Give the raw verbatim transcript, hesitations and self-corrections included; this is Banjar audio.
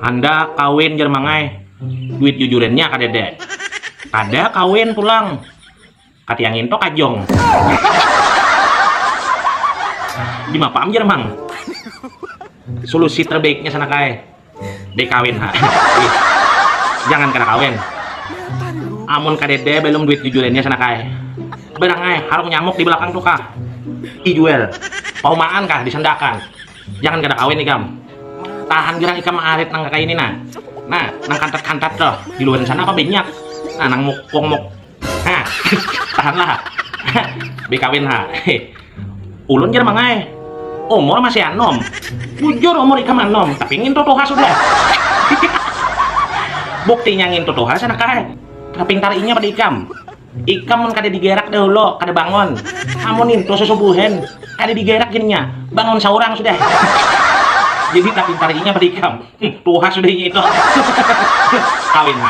Handak kawin jar mangai. Duit jujurannya kadada. Kada kawin pulang. Katiangin to kajong. Di mapam jar mang. Solusi terbaiknya sana kai. Dikawin ha. Ih, jangan kada kawin. Amun kadada belum duit jujurannya sana kai. Barang ai harung nyamuk di belakang tu kah. Dijual. Paumaan kah disandakan. Jangan kada kawin ikam. Tahan gerang ikam arit nang kaya ini nah. Nah, nang kantat-kantat tuh di luar sana apa banyak. Nah, nang mukung muk. Nah, tahanlah. Bikawin ha. Ulun jar mangai. Umur masih anom. Jujur umur ikam anom, tapi ngintu tuha sudah. Buktinya ngintu tuha sana kai. Tapi pintar inya pada ikam. Ikam mun kada digerak dahulu, kada bangun. Amun nintu susubuhan, kada digerak gininya, bangun saurang sudah. Jadi tapi pintar inya pada ikam. Hmm, tuha sudah inya itu. Kawin ha.